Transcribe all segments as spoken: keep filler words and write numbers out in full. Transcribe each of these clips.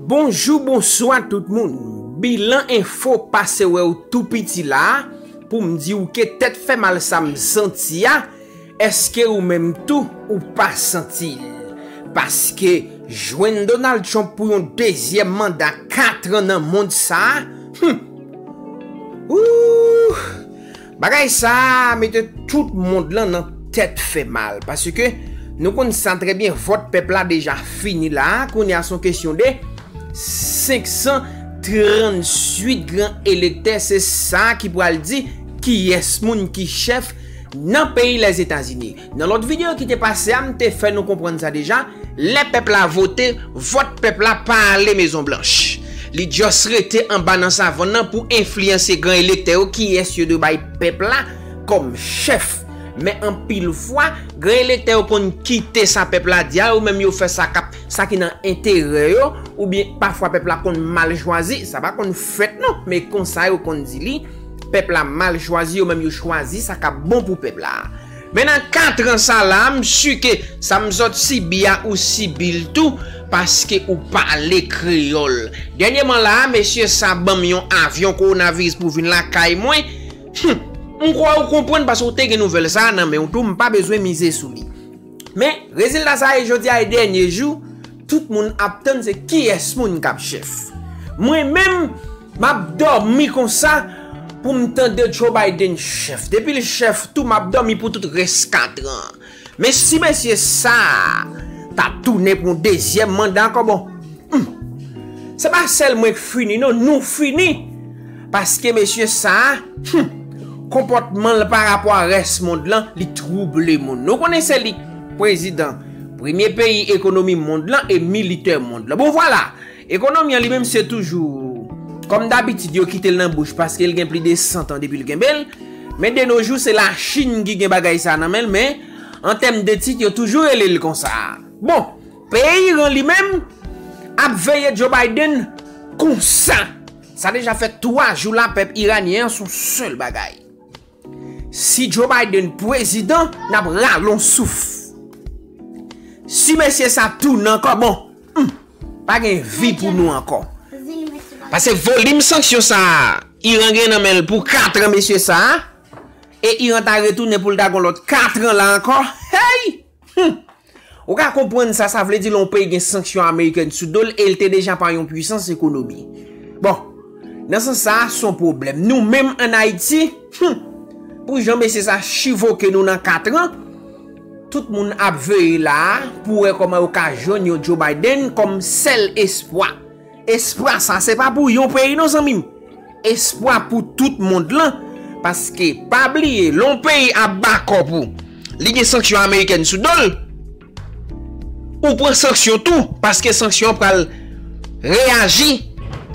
Bonjou, bonswa tout moun. Bilan enfo pase wè w tou piti la a pou m di w ke tèt fè mal sa m santi a, èske ou menm tou ou pa santi l? Paske jwenn Donald Trump pou yon dezyèm manda kat an nan mond sa a, hmm, ouh, bagay sa a mete tout mond lan nan tèt fè mal. Paske nou konn sa trè byen, vòt pèp la deja fini la a. Kounye a se yon kesyon de senk san tranntuit gran elektè, se sa ki pral di kiyès moun ki chèf nan peyi Lèzetazini. Nan lòt videyo ki te pase a, m te fè nou konprann sa deja, lè pèp la vote, vòt pèp la pa ale Mezon Blanch. Li just rete anba nan savann nan pou enfliyanse gran elektè yo kiyès yo dwe bay pèp la kòm chèf. Men anpil fwa, gran elektè yo konn kite sa pèp la di a, yo menm yo fè sa k ap, sa ki nan enterè yo, oubyen pafwa pèp la konn mal chwazi, sa pa konn fèt non, men konsa yo konn di li, pèp la mal chwazi, yo menm yo chwazi sa k ap bon pou pèp la. Men nan kat an sa la, m si ke sa m sot sibi a ou sibi l tou, paske ou pale kreyòl. Dènyèman la a, mesye sa ban m yon avyon kowonaviris pou vin lakay mwen. Hmm, m kwè ou konprann paske ou te gen nouvèl sa a nan men w tou, m pa bezwen mize sou li. Men, rezilta sa a, e jodi a, e dènye jou, tout moun ap tann se kiyès moun k ap chèf. Mwen menm, m ap dòmi konsa pou m tande Joe Biden chèf. Depi l chèf tou, m ap dòmi pou tout rès kat an. Men si mesye sa a ta tounen pou yon dezyèm manda ankò, bon, hmm, se pa sèl mwen k fini, non, nou fini. Paske mesye sa a, hmm, konpòtman l pa rapò a rès mond lan, li twouble moun. Nou konnen se li k prezidan premye peyi ekonomi mond lan e militè mond lan. Bon, vwala, ekonomi an li menm se toujou, kòm dabitid, yo kite l nan bouch paske l gen plis de san tan depi l kenbe l. Men de no jou, se Lachin ki gen bagay sa nan men l, men an tèm de tit, yo toujou rele l konsa. Bon, peyi Iran li menm ap veye Joe Biden konsa. Sa deja fè twa jou la, pèp iranyen an se yon sèl bagay. Si Joe Biden prezidan, n ap rale yon souf. Si mesye sa tounen ankò, bon, hmm, pa gen vi pou nou ankò. Paske volim sanksyon sa a, Iran gen nan men l pou kat an, mesye sa a, e Iran ta retounen pou l ta gon lòt kat an la ankò. Hey! Hmm! Ou ka konprann sa, sa vle di lè yon peyi gen sanksyon amerikèn sou do l e l te deja pa yon pwisans ekonomi. Bon, nan sans sa a, se yon pwoblèm. Nou menm ann Ayiti, hmm, pou jan mesye sa chivoke nou nan kat an, tout moun ap veye la a pou wè kòman yo ka jwenn yon Joe Biden kòm sèl espwa. Espwa sa, se pa pou yon peyi non, zanmi m. Espwa pou tout mond lan. Paske, pa bliye, lè yon peyi ap ba kòb ou, li gen sanksyon amerikèn sou do l, ou pran sanksyon tou, paske sanksyon an pral reyaji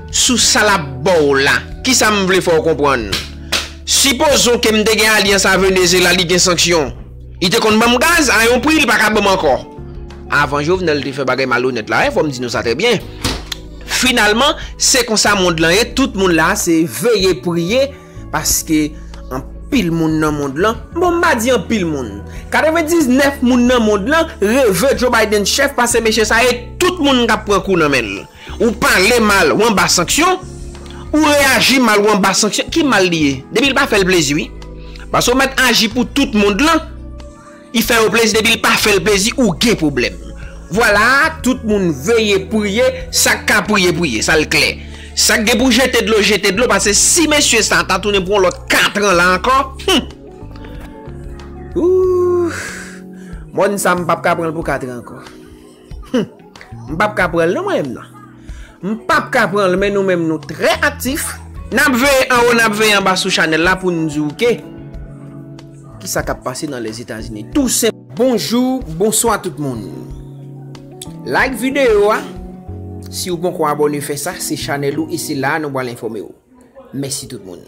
sou sa l ap ba w la. Kisa m vle fè w konprann? Sipozon ke m te gen alyans a Venezyela, li gen sanksyon. Li te konn ban m gaz a yon pri, li pa ka ban m ankò. Avan Jovenel te fè bagay malonèt la, fò m di nou sa trè byen. Finalman, se konsa mond lan ye, tout moun la se veye priye, paske anpil moun nan mond lan, bon, m pa di anpil moun, katrevendiznèf moun nan mond lan reve Joe Biden chèf, paske mesye sa ye, tout moun k ap pran kou nan men l. Ou pale mal, w anba sanksyon. Ou reyaji mal, w anba sanksyon. Ki mal li ye? Depi l pa fè l plezi, wi. Paske w mèt aji pou tout mond lan, li fè yo plezi, depi l pa fè l plezi, ou gen pwoblèm. Vwala, tout moun veye priye, sa k ka priye, priye, sa l klè. Sa k gen pou jete dlo, jete dlo, paske si mesye sa ta tounen pou yon lòt kat an la ankò, hmm. Ouh, mòn sa m p ap ka pran l pou kat an ankò. Hmm. M p ap ka pran l non, mwen menm nan. M p ap ka pran l, men nou menm nou trè aktif. N ap veye anwo, n ap veye anba sou chanèl la pou n di w ke kisa k ap pase nan Lèzetazini. Tou senp. Bonjou, bonswa tout moun. Like videyo a. Si w poko abòne, fè sa, se chanèl ou e se la a nou pral enfòme w. Mèsi tout moun.